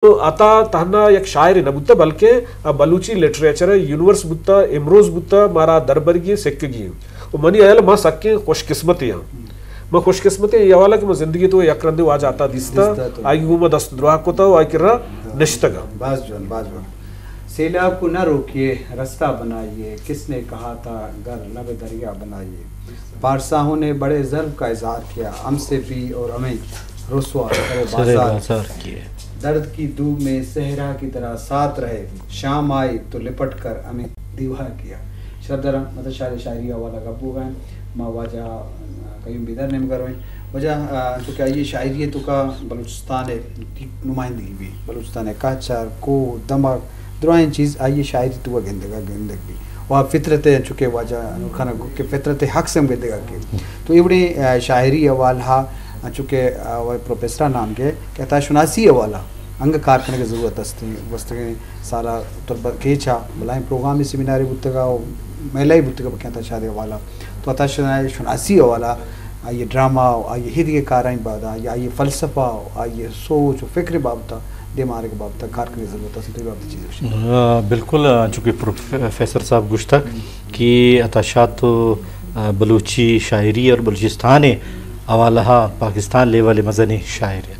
تو عطا تہنا یک شاعرے نہ بوتہ، بلکہ آ بلوچی لٹریچر ءِ یونیورس بوتہ، امروز بوتہ، مارا دربرگی سکگی انت۔ و منی ہیال ءَ ما سکیں خوش قسمتے آں۔ ما خوش قسمتے اے حوالہ کہ ما زندگی تو یک رندے واجہ عطا دیستہ، دیستہ تو۔ آئی گوں ما دست دراہ کتہ و آئی کرا ہاں۔ نشتگ آں۔ باز جوان، باز جوان۔ سیلاب کو نہ روکیے، رستہ بنائیے، کس نے کہا تھا گھر لب دریا بنائیے؟ پارساہوں نے بڑے ضرب کا اظہار کیا، ہم سے بھی اور ہمیں رسوا سر سر بازار بازار کیے۔ درد کی دھوپ میں صحرا کی طرح ساتھ رہے، شام آئی تو لپٹ کر ہمیں دیوار کیا۔ شرف داراں، مطلب شاعر شاعری حوالہ گپ بوگا انت۔ ما واجہ، آ، قیوم بیدار نیمگا رویں۔ واجہ، آ، چونکہ آئی شاعری توکا بلوچستان ءِ نمائندگی بی، بلوچستان ءِ کچر، کوہ، دمگ، درائیں چیز آئی شاعری توکا گندگا گندگ بی۔ و فطرت ءِ، چونکہ واجہ نور خان گو کہ فطرت ءِ حق سے ہم گندگا کے۔ تو اے وڑیں، آ، شاعری حوالہ، آ، چونکہ، آ، و پروفیسر نام کے کہ عطا شناسی حوالہ انگہ کار کنگ ءِ ضرورت است۔ گوستگیں سالا تربت کیچا بلائیں پروگرامے، سیمینارے بوتگا و میلہ بوتگا بکیں عطا شاد حوالہ۔ تو عطا شاد شناسی حوالہ، آئی ڈرامہ و آئی ہدگہ کارانی بابت یا آئی فلسفہ و آئی سوچ و فکر بابت، دیمارگ بابت کار کنگ ضرورت است۔ تو اے بابت چیز گوشے؟ آ، بالکل، آ، چونکہ پروفیسر صاحب گوشتگ کہ عطا شاد تو، آ، بلوچی شاعری اور بلوچستان حوالہ پاکستان لیول مزنیں شاعر ہے۔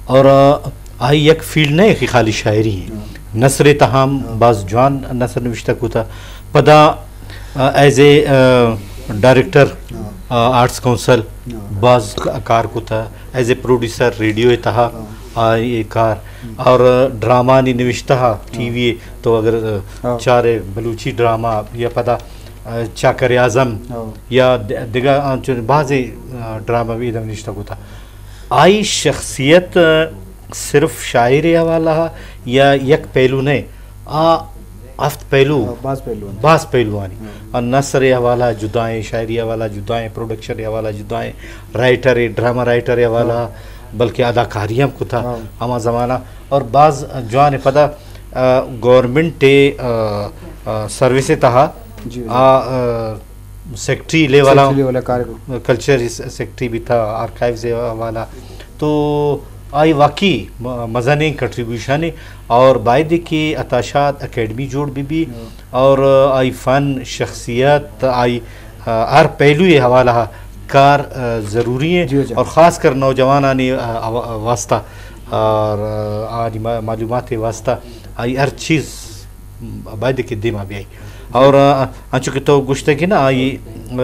اور، آ، آئی یک فیلڈ نہ کہ خالی شاعری ہیں۔ ہاں۔ نثر تہا ہم ہاں۔ باز جوان نثر نوشتہ کتا۔ پدا، آ، ایز اے، آ، ڈائریکٹر، ہاں۔ آ، آرٹس کونسل ہاں۔ باز ک-، کار کتا۔ ایز اے پروڈیوسر ریڈیو تہا ہاں۔ آئی کار۔ ہم۔ اور ڈرامہ نی نوشتہ ہاں۔ ٹی وی تو اگر، آ، ہاں۔ چارے بلوچی ڈرامہ یا پدا، آ، چاکر اعظم ہاں۔ یا د-، دگہ آنچو بازیں، آ، ڈرامہ بھی ادم نوشتہ کتا۔ آئی شخصیت، آ، صرف شاعر حوالہ یا یک پہلو نہ، آ ہفت پہلو، ہاں، باز پہلو ہیں۔ باز پہلو آنی۔ ہاں۔ آ نثر حوالہ جدائیں، شاعری حوالہ جدائیں، پروڈکشن حوالہ جدائیں، رائٹر، ڈرامہ رائٹر حوالہ، ہاں۔ بلکہ اداکاری ہم کتا ہاں۔ ہما زمانہ۔ اور باز جوان پدا، آ، گورنمنٹ، آ، آ، سروس تہا، جی، جی۔ آ، آ، سیکرٹری لیول سیکرٹری لیول کار کو۔ کلچر س-، سیکرٹری بھی تھا، آرکائیوز والا۔ تو آئی واقعی م-، مزنیں کنٹریبیوشن ہے اور باید ہے کہ عطا شاد اکیڈمی جوڑ بھی بھی ہاں۔ اور آئی فن، شخصیت، آئی، آ، ہر پہلو حوالہ کار، آ، ضروری ہے جی، جی۔ اور خاص کر نوجوانانی، آ، آ، واسطہ اور، آ، آنی ما-، معلومات واسطہ آئی ہر چیز باید کہ دیما بیائی۔ اور، آ، انچو کہ تو گوشتگ کہ نا، آئی، آ،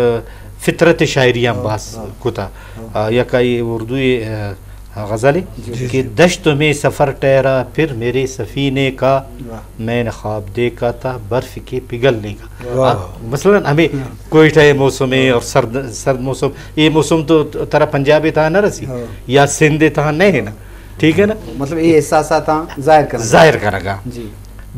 فطرت شاعری ہم ہاں، باز ہاں۔ کتا۔ ہاں۔ آ، یک آئی اردو، آ، غزل ہے جی، جی۔ کہ دشت میں سفر ٹھہرا پھر میرے سفینے کا، واہ۔ میں نے خواب دیکھا تھا برف کے پگھلنے کا۔ واہ۔ آ، مثلاً ہمیں ہاں۔ کوئٹہ موسم ہے ہاں۔ اور سرد، سرد موسم، یہ موسم تو ترا پنجاب تہا نہ رسی ہاں۔ یا سندھ تہا نہیں ہے نا۔ ٹھیک ہے نا؟ مطلب، یہ احساسات ہاں ظاہر کرنا۔ ظاہر کرنا۔ جی۔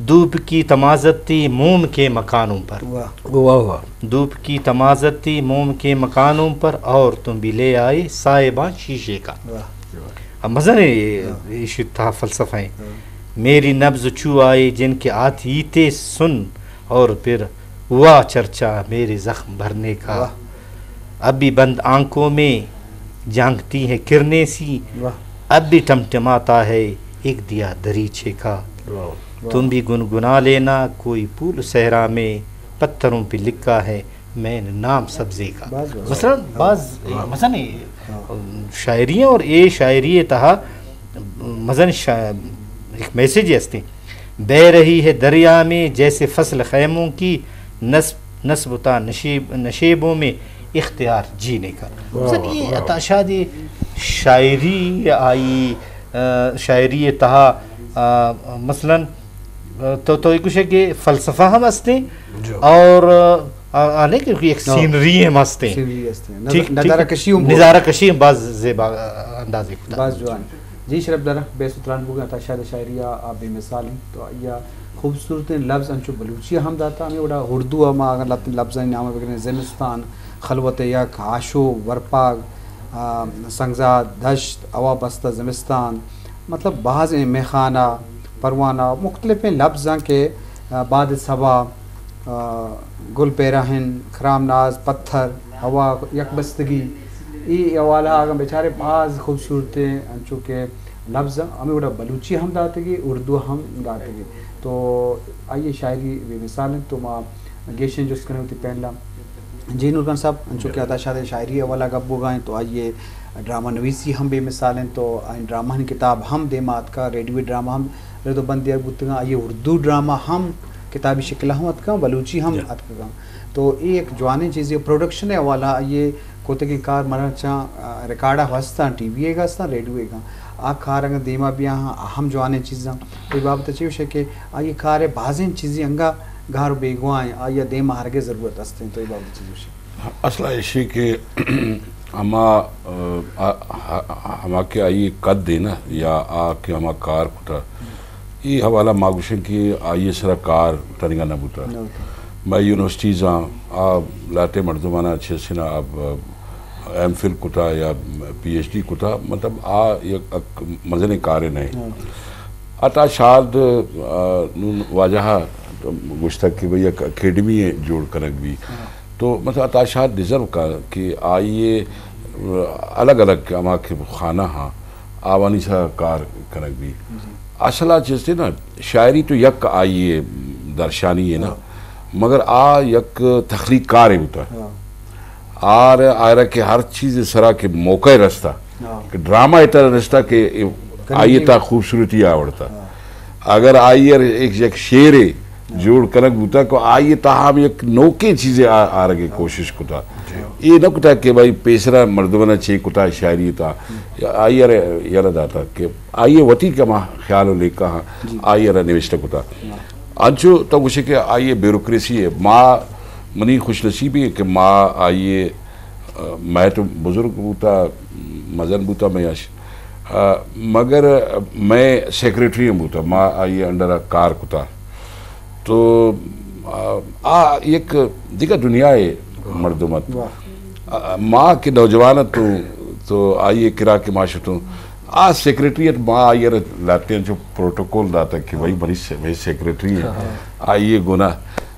دھوپ کی تمازت تھی موم کے مکانوں پر۔ واہ۔ واہ، واہ۔ دھوپ کی تمازت تھی موم کے مکانوں پر اور تم بھی لے آئے سائبان شیشے کا۔ واہ۔ اب مزن ہے یہ، ہاں۔ یہ شتا فلسفہ ہے۔ ہاں۔ میری نبض چھو آئے جن کے ہاتھ ہی تھے سن اور پھر ہوا چرچا میرے زخم بھرنے کا۔ واہ۔ اب بھی بند آنکھوں میں جھانکتی ہیں کرنیں سی، واہ۔ اب بھی ٹمٹماتا ہے ایک دیا دریچے کا۔ واہ۔ تم بھی گنگنا لینا کوئی پھول صحرا میں، پتھروں پہ لکھا ہے میں نے نام سبزے کا۔ باز، باز۔ مثلاً، ہاں۔ باز، ہاں۔ مثلاً، ہاں۔ شاعری اور اے شاعری تہا مزن شا-، ایک میسج ہستی۔ بہ رہی ہے دریا میں جیسے فصل خیموں کی، نصب، نصب تا نشیب، نشیبوں میں اختیار جینے کا۔ واہ، مثلاً واہ، یہ واہ۔ عطا شاد شاعری آئی، آ، شاعری تہا، آ، مثلاً، آ، تو، تو یہ کچھ ہے کہ فلسفہ ہم ہستے جو۔ اور، آ، آ، آنے کہ ایک ہاں۔ سینری ہم ہستے۔ سینری ہستے۔ نظ-، ٹھیک، ٹھیک۔ نظارہ کشی ہم بہت۔ نظارہ کشی ہم باز زیبا، آ، اندازے کتا۔ باز جوان۔ جی شرف دارا، بے ستران بوگا تا شاعر شاعری آ، آ بے مثال ہیں۔ تو یا خوبصورتیں لفظ انچو بلوچی ہم داتا، ہمیں وڑا اردو ہم اگر لت-، لفظانی نام بگریں، زمستان، خلوت یک، آشوب، ورپاگ، آ، سنگزاد، دشت، ہوا بستہ زمستان، مطلب باز ہیں، میخانہ، پروانہ، مختلفیں لفظ ہیں کہ، آ، باد صبا، آ، گل پیراہن، خرام ناز، پتھر، ہوا، یک بستگی، ای حوالہ اگاں بچارے باز خوبصورت ہیں، انچو کہ لبز، ہمے وڑا بلوچی ہم داتگی، اردو ہم داتگی۔ تو آئی شاعری بے مثال انت۔ تو ما گیشیں جست کنیں وتی پینل ء۔ جی نورخان صاحب، انچو کہ عطا شاد ء شاعری حوالہ گپ بوگا انت، تو آئی ڈرامہ نویسی ہم بے مثال انت، تو آئی ڈرامہ ہنی کتاب ہم دیما اتکا، ریڈیو ڈرامہ ہم رد و بند دیگ بوتگاں، آئی اردو ڈرامہ ہم کتابی شکل ہم اتکاں، بلوچی ہم اتکگاں۔ تو اے یک جوانیں چیزے، پروڈکشن ء حوالہ آئی ء کوتگیں کار منا چاں، آ، ریکارڈ ء ہستاں، ٹی وی ء ہستاں، ریڈیو ء، آ کار اگاں دیما بیاہاں، آ ہم جوانیں چیزاں۔ اے بابت ء چے گوشے کہ آئی ء کار ء بازیں چیزے انگا گار و بیگواہ ایں، آئی ء دیما آرگ ء ضرورت است انت، تو اے بابت ء چے گوشے؟ اصل ایشی کہ ہما، آ، آ، ہما کہ آئی قد ہے نا، یا آ کہ ہما کار کتا، اے حوالہ ما گوشیں کہ آئی سرا کار تنگا نہ بوتا۔ نہ بوتا۔ مئے یونیورسٹیز آں، آ لہتے مردمانا چہ سنا اب ایم فل کتا یا پی ایچ ڈی کتا، مطلب آ یک، یک مزنیں کارے نہ۔ ہاں۔ عطا شاد، آ، نون واجہ گوشتگ کہ بھئی یک اکیڈمی جوڑ کنگ بی۔ ہاں۔ تو مطلب عطا شاد ڈیزرو کا کہ آئی ء الگ الگ ہما کہ خانہ ہاں، آوانی سرا کار کنگ بی۔ جی۔ اصل آ چیز تھے نا، شاعری تو یک آئی درشانی ہے نا، ہاں۔ مگر آ یک تخلیق کار ہے بوتا۔ ہاں۔ آر، آئرا کہ ہر چیز سرا کہ موقع رستا، ہاں۔ کہ ڈرامہ اتنا رستا کہ کنگی آئی تا خوبصورتی آورتا۔ ہاں۔ اگر آئی ء یک، یک شعرے جوڑ کنگ بوتا کہ آئی ء تہا ہم یک نوکیں چیزے آ-، آرگ ء کوشش کتا۔ اے نہ کتا کہ بھائی پیسرا مردماں چے کتا شاعری تا، آئی ء یلہ داتا کہ آئی ء وتی کما خیال و لیکہ ہاں، آئی ء را نوشتہ کتا۔ انچو تو گوشے کہ آئی ء بیوروکریسی ہے۔ ما، منی خوش نصیبی ہے کہ ما آئی ء، آ، مئے تو بزرگ بوتا، مزن بوتا مئے اش، آ، مگر مئے سیکریٹری ہم بوتا، ما آئی ء انڈر ء کار کتا۔ تو، آ، آ یک دگہ دنیا ء مردم ات۔ واہ۔ آ، ما کہ نوجوان اتوں، تو آئی ء کرا کہ ما شتوں، آ سیکریٹری ات، ما آئی ء را لہتیں چو پروٹوکول داتا کہ بھائی منی سے-، منی سیکریٹری ہے، آئی ء گناہ۔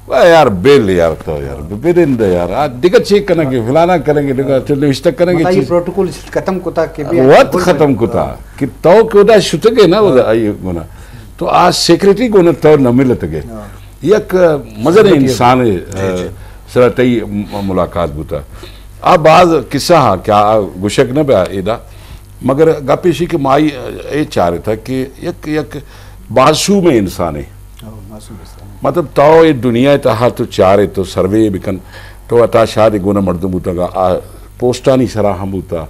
واہ یار، بل یار، تو یار، بنند یار، آ دگہ چے کنگے، فلانا کنگے، دگہ چے نوشتہ کنگے، مطلب، یہ چیز پروٹوکول ختم کتا کہ بھی وت ختم کتا کہ تو کہ ادا شتگے نا، ادا آئی گنا۔ تو آ سیکریٹری گنا تو نہ ملتگے۔ ہاں۔ یک مزن انسان ہے، جی، جی۔ سرا تئی م-، ملاقات بوتا۔ آ بعض قصہ ہاں کہ آ گوشگ نہ بیا ادا، مگر گپ ایشی کہ مائی اے چارتا کہ یک، یک معصوم انسانے۔ ہاں، معصوم انسان۔ مطلب، تو اے دنیا ء تہا تو چارے تو سروے بکن، تو عطا شاد ء گون مردم بوتگ، آ پوسٹانی سرا ہم بوتا۔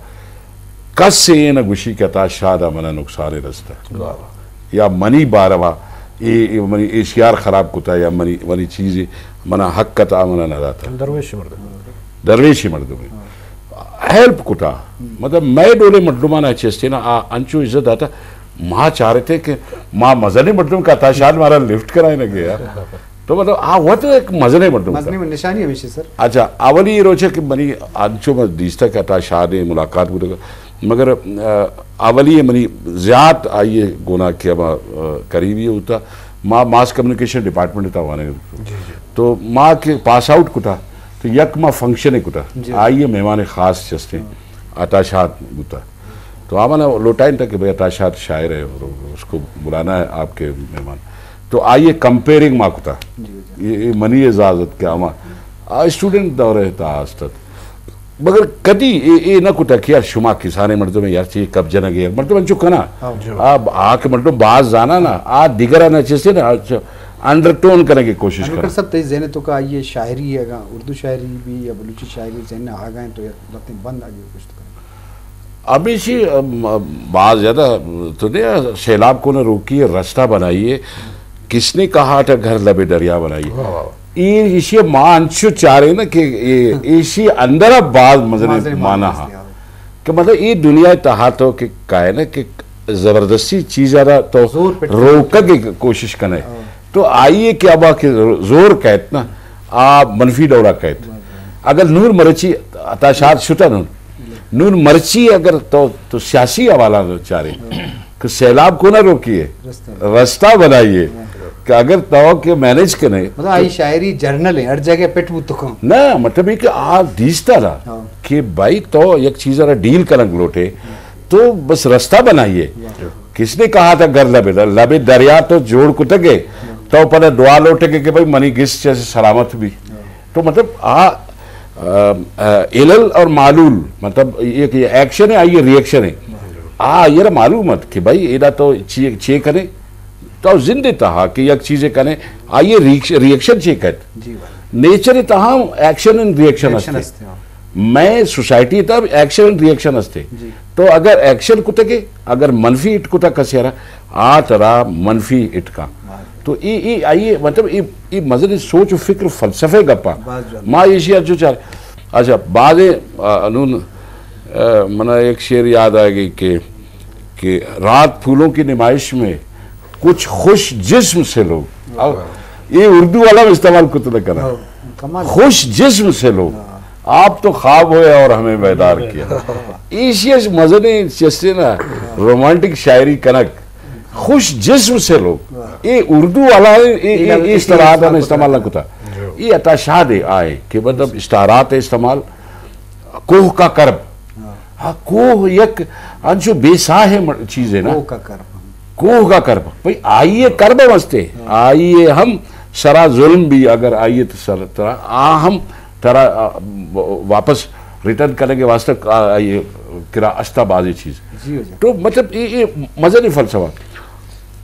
کس اے نہ گوشی کہ عطا شاد ء منا نقصان رستا۔ واہ واہ۔ یا منی باروا اے، اے منی اے شیار خراب کتا یا منی، منی چیزے منا حق کتا منا نہ داتا۔ درویش مردم۔ درویشی مردمے۔ ہیلپ کتا۔ مطلب، مئے ڈولے مردمانا چیستے نا، آ انچو عزت داتا۔ ما چارتے کہ ما مزنیں مردم کا عطا شاد مارا لفٹ کرائے نہ گیا۔ تو مطلب، آ وت ایک مزنیں مردم کا۔ مزنیں نشانی ہمیشہ، سر۔ اچھا، اولی روچے کہ منی انچو میں دیستا کہ عطا شاد ملاقات بوتا، مگر، آ، اولی منی زیات آئیے گونا کہ ہما، آ، قریبی ہوتا۔ ما ماس کمیونیکیشن ڈپارٹمنٹ تا وانے۔ جی، جی۔ تو ما کہ پاس آؤٹ کتا، تو یک ما فنکشن کتا۔ جی۔ آئیے مہمان خاص چستے۔ ہاں۔ عطا شاد بوتا۔ تو آ منا لوٹائن تھا کہ بھئی عطا شاد شاعر ہے اور اس کو بلانا ہے آپ کے مہمان۔ تو آئیے کمپیئرنگ ما کتا۔ جی، جی۔ یہ، یہ منی اعزاز ات کہ آما، آ، اسٹوڈنٹ دور ہے تا استت۔ مگر کدی اے، اے نہ کتا کہ یار شما کسانے مردم ہے یار، چی کب جنگ ہے یار، مردم انچو کنا۔ ہاں۔ آ، آ کہ مردم باز زانا نا، آ دیگر نہ چیزے نا، انڈر ٹون کرنے کی کوشش کرنا۔ سب تئی ذہن تو کا یہ شاعری ہے، اگر اردو شاعری بھی یا بلوچی شاعری ذہن آ گئے تو یک باتیں بند آگے کچھ تو کریں۔ ابھی سی، ام، باز زیادہ تو نے سیلاب کو نہ روکیے، رستہ بنائیے، کس نے کہا تھا گھر لبے دریا بنائیے۔ واہ، واہ، واہ۔ اے ایشی ما انچو چارے نا کہ اے، ایشی اندر باز مزنے مزنے مانا مانا ہا۔ کہ مطلب اے دنیا تہا تو کہ کائے نا کہ زبردستی چیز را تو زور پہ روکگ کی کوشش کنے۔ ہاں۔ تو آئیے کہ ابا کہ زور کہت نا، آ منفی ڈولا کہت۔ اگر نون مرچی عطا شاد شتا نون، نون مرچی اگر تو، تو سیاسی حوالہ چارے، کہ سیلاب کو نہ روکیے، رستہ۔ رستہ بنائیے، ہاں۔ کہ اگر تو کہ مینج کنے۔ مطلب، آئی شاعری جرنل ہے، ہر جگہ پٹ بوت تو کم۔ نہ، مطلب یہ کہ آ دیستا نا، ہاں۔ کہ بھائی تو یک چیز را ڈیل کنگ لوٹے، تو بس رستہ بنائیے۔ ہاں۔ کس نے کہا تھا گھر لبے در-، لبے دریا تو جوڑ کتگ ئے، تو پدا دعا لوٹگ ئے کہ بھائی منی گس چیز سلامت بی۔ تو مطلب آ، آ، آ، علل اور معلول، مطلب ایک یہ ایکشن ہے، آئیے ری ایکشن ہے۔ آ، یہ معلوم ات کہ بھائی ایدا تو چی، چی کنے، تو زندے تہا کہ یک چیزے کنے، آئیے ری ایکش-، ری ایکشن چی کت۔ جی بھائی۔ نیچر تہا ایکشن اینڈ ری ایکشن ری ایکشن ہستے۔ ہستے، ہاں۔ میں سوسائٹی تہا ایکشن اینڈ ری ایکشن ہستے۔ جی۔ تو اگر ایکشن کتگے، اگر منفی اٹ کتا کسے را، آ ترا منفی اٹکا۔ تو ای، ای، آئیے، مطلب، ای، ای مزن سوچ و فکر و فلسفے گپا۔ باز جوان۔ ما ایشی اچو چار۔ اچھا، بعض، آ، انون، آ، منا ایک شعر یاد آ گئی کہ، کہ رات پھولوں کی نمائش میں کچھ خوش جسم سے لوگ۔ اب یہ اردو والا بھی استعمال کت نہ کرا۔ ہاں، کمال۔ خوش جسم سے لوگ۔ ہاں۔ آپ تو خواب ہوئے اور ہمیں بیدار کیا۔ ایشی اچ مزن چیسے نا، رومانٹک شاعری کنک۔ خوش جسم سے لوگ۔ واہ۔ اے اردو والا ہے، اے، اے، اے اے اصطلاحات ہم استعمال نہ کتا۔ جو۔ اے عطا شاد آئے کہ مطلب اشتہارات استعمال، کوہ کا کرب۔ ہاں۔ ہاں، کوہ یک انچو بے ساہ مر-، چیز ہے نا۔ کوہ کا کرب۔ کوہ کا کرب۔ بھئی، آئیے کرب ہم ہستے۔ ہاں۔ آئیے ہم سرا ظلم بھی اگر آئیے تو سر ترا، آ ہم ترا، آ، واپس ریٹرن کرنے کے واسطے، آ، آئیے کرا استا بازی چیز۔ جی ہو جا۔ تو مطلب، یہ، یہ مزن فلسفہ۔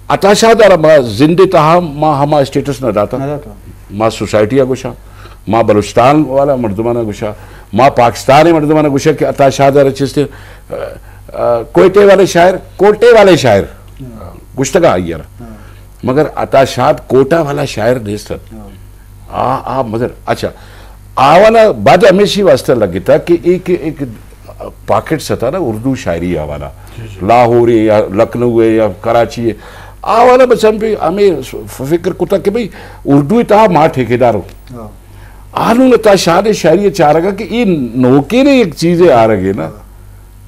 عطا شاد ء را ما زند ء تہا ما ہما اسٹیٹس نہ داتا۔ نہ داتا۔ ما سوسائٹی ء گوشاں، ما بلوچستان والا مردماں گوشاں، ما پاکستان ء مردماں گوشاں کہ عطا شاد ء را چست، ا، ا، کوئٹے والے شاعر، کوٹے والے شاعر ہاں۔ گوشتگا آئی ء را۔ ہاں۔ مگر عطا شاد کوٹا والا شاعر نیست ات۔ ہاں۔ آ، آ، مگر، اچھا، آوانا بد ہمیشی واسطہ لگتا کہ ایک، ایک پاکٹ ستا نا اردو شاعری آوانا، جی، جی۔ لاہور یا لکھنؤ ہے یا کراچی ہے، آوانا بس ہم بھی ہمیں ف-، فکر کتا کہ بھئی اردو تہا ما ٹھیکیدار ہو۔ ہاں۔ آنون عطا شاد شاعری چارگا کہ یہ نوکے نے ایک چیز آ رہے نا۔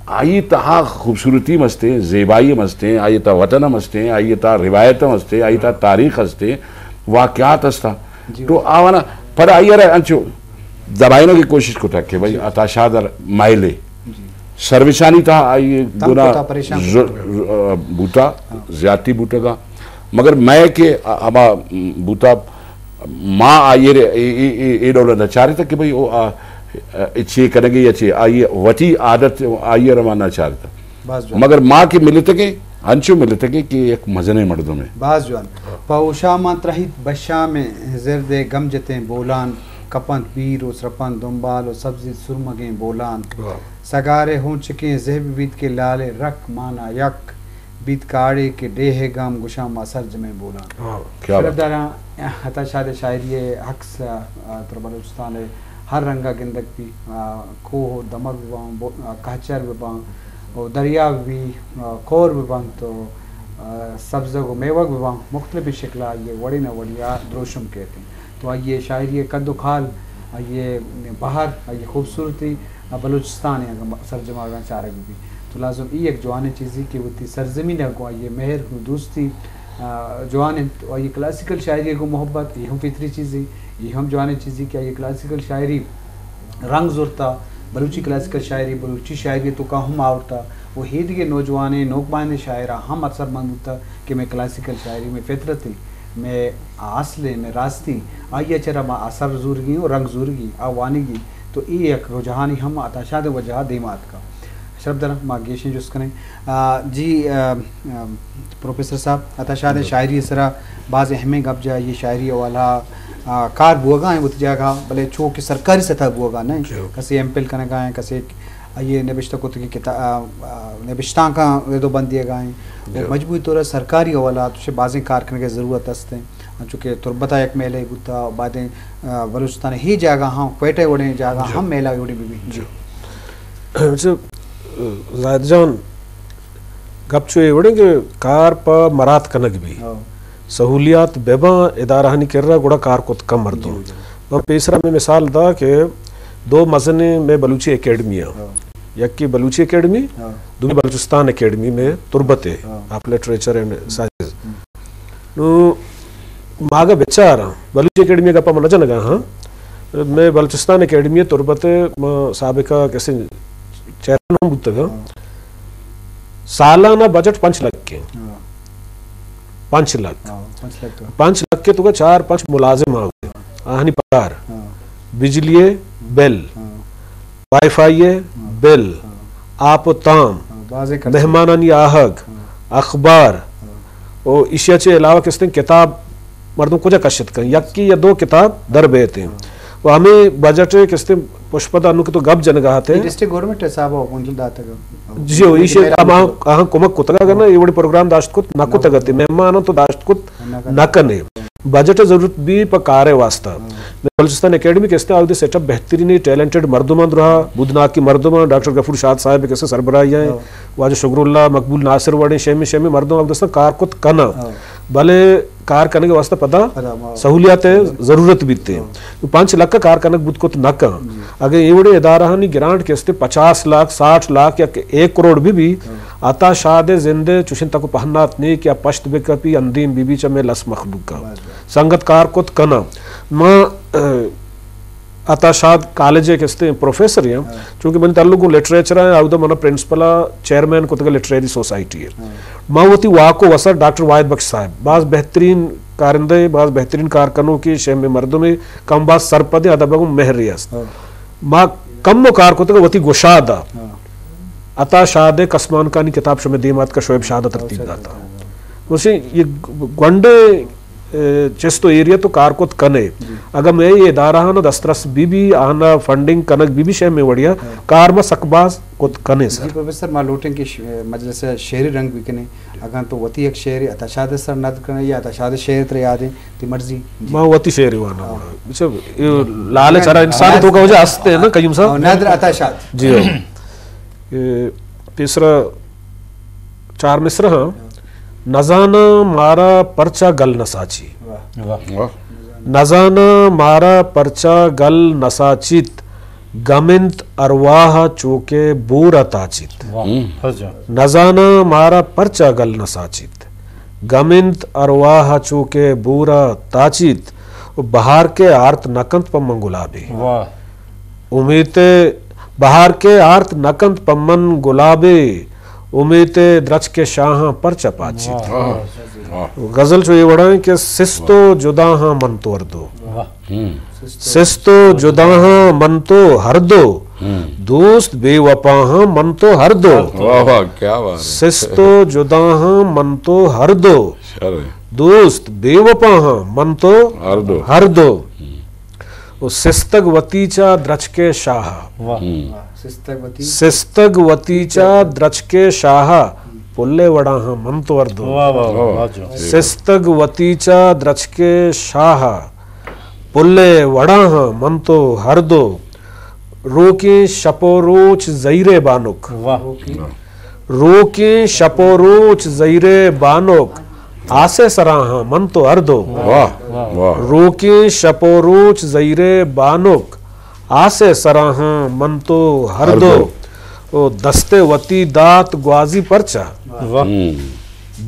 آئی تہا خوبصورتی ہم ہستے، زیبائی ہم ہستے، آئی تہا وطن ہم ہستے، آئی تہا روایت ہم ہستے، آئی تہا تاریخ ہستے، واقعات ہستا۔ جی۔ تو آوانا پدا آئی را انچو دبائنگ کی کوشش کتا کہ بھئی جی۔ عطا شاد ء مائلے۔ جی۔ سروشانی تہا آئی تنگ گنا کتا، پریشان ز-، کتا۔ ز-، بوتا، ہاں۔ زیادتی بوتگا۔ مگر میں کہ ہما بوتا ما آئی ء اے، اے، اے، اے ڈول نہ چارتا کہ بھئی او، آ، آ، اے چے کنگے یا چے، آئی وتی عادت آئی ء را ما نہ چارتا۔ باز جوان۔ مگر ما کہ ملتگیں، انچو ملتگیں کہ یک مزنیں مردمے۔ باز جوان۔ پہ ہوشاماں ترہیت بشامیں زردے گم جتیں بولان، کپنت بیر و سرپنت دنبال و سبزیت سرمگیں بولان۔ واہ۔ سگارے ہونچکیں زہب بیت کہ لالے رک مانا یک۔ بیت کاڑے کہ ڈیہہ گام گشاں ما سرجمیں بولان۔ واہ، کیا بات۔ شرفداراں، عطا شاد شاعری ء عکس، آ، تر بلوچستان ء ہر رنگ ء گندگ بی، آ، کوہ و دمگ بباں، بو-، آ، کہچر بباں، و دریا ببی، آ، کور ببنت و، آ، سبزگ و میوگ بباں، مختلفیں شکل ء آئی ء وڑے نہ وڑے ء دروشم کیت انت۔ تو آئی ء شاعری ء قد و قال، آئی ء بہر، آئی ء خوبصورتی، آ بلوچستان ء اگاں سرجم ء اگاں چارگ بہ بیت تو لازم ای یک جوانیں چیزے کہ وتی سرزمین ء گوں آئی ء مہر و دوستی، آ، جوان انت۔ و آئی ء کلاسیکل شاعری ء گوں محبت، اے ہم فطری چیزے، اے ہم جوانیں چیزے کہ آئی ء کلاسیکل شاعری رنگ زرتا، بلوچی کلاسیکل شاعری، بلوچی شاعری ء توکا ہم آورتا۔ و ایدگہ نوجوانیں، نوک بائندیں شاعراں ہم اثر مند بوتا کہ مئے کلاسیکل شاعری مئے فطرت ء، مئے اصل ء، مئے راستی، آئی ء چرا ما اثر زورگی و رنگ زورگی، آ وانگی۔ تو اے یک رجحانی ہم عطا شاد ء وجہ ء دیما اتکا۔ شرفدار، ما گیشیں جست کنیں۔ آ، جی، آ، آ، پروفیسر صاحب، عطا شاد ء شاعری ء سرا باز اہمیں گپ جا، یہ شاعری حوالہ، آ، کار بوگا ہیں وتی جاگہ، بلے چو کہ سرکاری سطح بوگا نہیں۔ جی۔ کسے ایم فل کنگا ہیں، کسے آئی ء نبشتہ کتگیں کتا-، آ، آ، نبشتانکاں رد و بند دیگا ہیں۔ و جی۔ مجموعی طور ء سرکاری حوالہ تو چہ بازیں کار کنگ ء ضرورت است ہیں۔ انچو کہ تربت ء یک میلہ بوتا، بعدیں، آ، بلوچستان ء ہی جاگہ ہاں، کوئٹہ وڑیں جاگہ جی۔ ہم میلہ وڑیں بہ بیت۔ جی۔ اچھا، زاہد جان، گپ چو اے وڑیں کہ کار پہ مرات کنگ بی۔ ہاں۔ سہولیات بہ باں ادارہانی کرا گڑا کار کت کن مردم۔ جی، جی۔ من پیسرا میں مثال دا کہ دو مزنیں میں بلوچی اکیڈمی ہیں۔ ہاں۔ یکی بلوچی اکیڈمی، ہاں۔ دومی بلوچستان اکیڈمی میں تربت ہے، ہاں۔ Of literature and sciences. ہم۔ نو ماگا بچاراں، بلوچی اکیڈمی گپا من نہ جنگا ہاں۔ میں بلوچستان اکیڈمی تربت، ما سابقہ کسے چیئرمین ہم بوتگا۔ ہاں۔ سالانہ بجٹ پنچ لکھ ایں۔ ہاں۔ پنچ لکھ۔ ہاں، پنچ لکھ۔ پنچ لکھ ءِ توکا چار پنچ ملازم آں، آہانی پگار، ہاں۔ بجلی ءِ بل، ہاں۔ وائی فائی ءِ ہاں۔ بل، ہاں۔ آپ و تام، ہاں، بازیں خرچ۔ مہمانانی آہگ، ہاں۔ اخبار، ہاں۔ و ایشی ءَ چہ علاوہ کستیں کتاب مردم کجا کشت کن، یکی یا دو کتاب در بیت ایں۔ و ہمے بجٹ ءِ کستیں پشپدا انوں کہ تو گپ جنگا ات ئے۔ ڈسٹرکٹ گورنمنٹ ءِ حساب ءَ کنٹل داتگ۔ جی ہو، ایشی ہم آہاں کمک کتگ، اگر نہ اے وڑیں پروگرام داشت کت نہ کتگ ات، مہماناں تو داشت کت نہ کنے۔ بجٹ ءِ ضرورت بی پہ کار ءِ واسطہ۔ بلوچستان اکیڈمی کستیں آ وتی سیٹ اپ بہترین ٹیلنٹڈ مردماں درا، بودناکی مردماں، ڈاکٹر غفور شاد صاحب کستیں سربراہی ءَ، واجہ شگر اللہ، مقبول ناصر وڑیں شیمی شیمی مردم آ وتی کار کت کناں۔ بلے کار کنگ ءِ واسطہ پدا پدا ما سہولیات ءِ ضرورت بیت۔ تو پنچ لکھ ءَ کار کنگ بوت کت نہ کن۔ اگہ اے وڑیں ادارہانی گرانٹ کہ است پچاس لاکھ، ساٹھ لاکھ یا کہ ایک کروڑ بہ بی، عطا شاد ءِ زند ءِ چوشیں تک و پہنات نے کہ آ پشت بہ کپی، اندیم بہ بی چہ مئے لس مخلوق ءَ۔ سنگت کار کت کناں۔ ما، اہ، عطا شاد کالج ءِ کستیں پروفیسر ایں، چونکہ منی تعلق گوں لٹریچر ءَ، اودا منا پرنسپل ءَ چیئرمین کتگ لٹریری سوسائٹی ءِ۔ ما وتی واک و وسر ڈاکٹر واحد بخش صاحب، باز بہترین کارندہ، باز بہترین کار کنوکے، شیمیں مردمے، کم باز سرپدیں، ادب ءَ گوں مہرے است۔ ما کم و کار کتگ وتی گشاد ءَ۔ عطا شاد ءِ کسمانکانی کتاب شمئے دیم ءَ اتکا، شعیب شاد ءَ ترتیب داتا۔ گوشی، یہ گونڈے، اے، چست و ایریا تو کار کت کنے۔ اگاں مئے اے ادارہاں دسترس بی بی، آہاں فنڈنگ کنگ بی بی، شے مئے وڑیا کار ما سک باز کت کنے سر۔ جی پروفیسر، ما لوٹیں کہ ش-، مجلس ءَ شعری رنگ بکنیں۔ اگاں تو وتی یک شعرے عطا شاد ءِ سر ندر کنے یا عطا شاد ءِ شعر ترا یاد ایں، تی مرضی۔ جی۔ ما وتی شعرے واناں۔ اچھا، اے لالچ ہر انسان تو کا وجہ ہستے نا، قیوم صاحب؟ ندر عطا شاد۔ جی ہاں۔ اے پیسرا چار مصرع ہاں۔ نزاناں مارا پرچا گل نہ ساچی۔ واہ۔ نزاناں مارا پرچا گل نہ ساچیت، گم انت ارواہ چو کہ بور ءَ تاچیت۔ واہ۔ نزاناں مارا پرچا گل نہ ساچیت، گم انت ارواہ چو کہ بور ءَ تاچیت، بہار کہ آرت نہ کنت پہ من گلابے۔ واہ۔ امیت بہار کہ آرت نہ کنت پہ من گلابے، امیت درچک ءِ شاہاں پرچہ پاچیت۔ واہ۔ غزل چو اے وڑا ایں کہ سست و جداہاں من تو ہر دو۔ واہ۔ سست و جداہاں من تو ہر دو، دوست بے وپاہاں من تو ہر دو۔ واہ واہ، کیا بات ہے۔ سست و جداہاں من تو ہر دو، دوست بے وپاہاں من تو ہر دو۔ ہر دو۔ و سستگ وتی چا درچک ءِ شاہ ءَ۔ واہ۔ سستگ وتی۔ سستگ وتی چا درچک ءِ شاہ ءَ، پل ءِ وڑاہاں من تو ہر دو۔ واہ واہ واہ، واہ جان۔ سستگ وتی چا درچک ءِ شاہ ءَ، پل ءِ وڑاہاں من تو ہر دو۔ روکیں شپ و روچ زہیر ءِ بانک۔ واہ۔ روکیں شپ و روچ زہیر ءِ بانک، آس ءِ سراہاں من تو ہر دو۔ واہ، واہ۔ روکیں شپ و روچ زہیر ءِ بانک، آس ءِ سراہاں من تو ہر دو۔ او دست ءِ وتی دات گوازی پرچا۔ واہ۔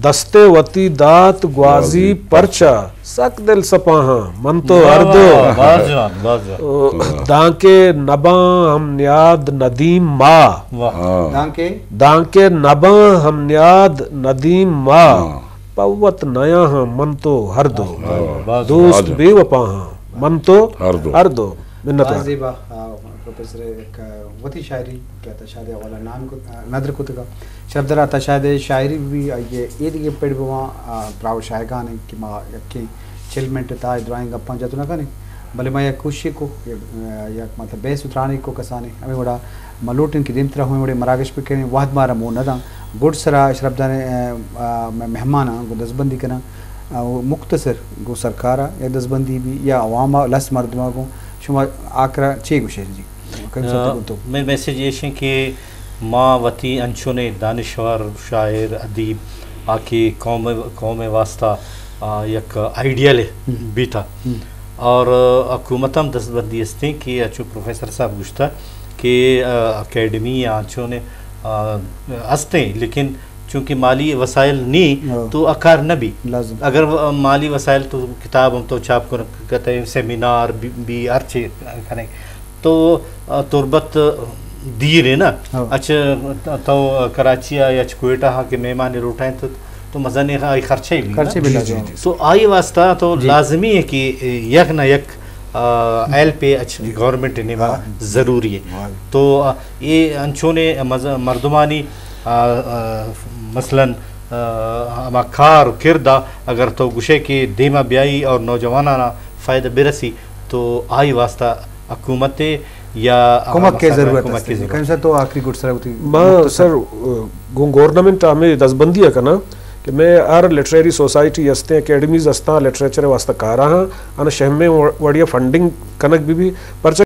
دست ءِ وتی دات گوازی پرچا، سک دل سپاہاں من تو ہر دو۔ واہ، واہ، واہ جان، واہ جان۔ او، دانکہ نباں ہم نیاد ندیم ما۔ واہ۔ دانکہ؟ دانکہ نباں ہم نیاد ندیم ما۔ پہ وت نیاہاں من تو ہر دو۔ واہ، واہ، واہ۔ دوست بے وپاہاں من تو ہر دو۔ ہر دو۔ منت وار۔ باز زیبا، آ، پروفیسر یک، آ، وتی شاعری کہ عطا شاد ءِ حوالہ نام کت، آ، ندر کتگ۔ شرفدار عطا شاد ءِ شاعری بھی آئی ءِ اے دگہ پڑ بواں، آ، دراہ و شاہگان انت کہ ما یکیں چل منٹ تا درائیں گپاں جت نہ کنیں، بلے ما یک کوششے کو، یک، آ، یک مطلب بحث و ترانے کو کسانے، ہمیں وڑا ما لوٹیں کہ دیمترا ہمیں وڑے مراگش بکنیں، وہد مارا مون نہ داں۔ گڈ سرا شرفدار، آ، آ، مئے مہماناں گوں دزبندی کناں۔ آ، و مختصر گوں سرکار ءَ یک دزبندی بی یا عوام ءَ لس مردماں گوں شما آکرا چے گوشے جی؟ کئی سرتے گوں تو؟ مئے میسج ایش انت کہ ما وتی انچونیں دانشور، شاعر، ادیب آ کہ قوم، قوم ءِ واسطہ، آ، یک آئیڈیل بیتا اور حکومت ہم دزبندی استیں کہ اچو پروفیسر صاحب گوشتا کہ، آ، اکیڈمی یا انچونیں، آ، استیں، لیکن چونکہ مالی وسائل نی تو اکار نہ بی۔ لازم۔ اگر و-، مالی وسائل تو کتاب ہم تو چھاپ کن کتے، سیمینار بی، بی ہر چی کنے تو، آ، تربت دیر ہے نا۔ اچ تو کراچی یا اچ کوئٹہ ہاں کہ مہمان روٹائیں تو تو مزن آئی خرچہ بھی خرچے بھی لگا۔ تو آئی واسطہ تو لازمی ہے کہ یک نہ یک ایل پہ اچ گورنمنٹ نیما ضروری ہے۔ تو یہ انچونے مردمانی مثلاً ہما کار و کردا اگر تو گشے کہ دیما بیائی اور نوجوانانا فائدہ برسی تو آئی واسطہ حکومت یا کمک کے ضرورت ہے۔ کمک کی ضرورت۔ کہیں سے تو آخری گڈ سر ہوتی ما سر گوں گورنمنٹ ہمیں دزبندی ہے کنا کہ میں ہر لٹریری سوسائٹی ہستیں، اکیڈمیز ہستاں، لٹریچر واسطہ کارا ہاں، ان شہمیں وڑیا فنڈنگ کنک بھی بھی پرچہ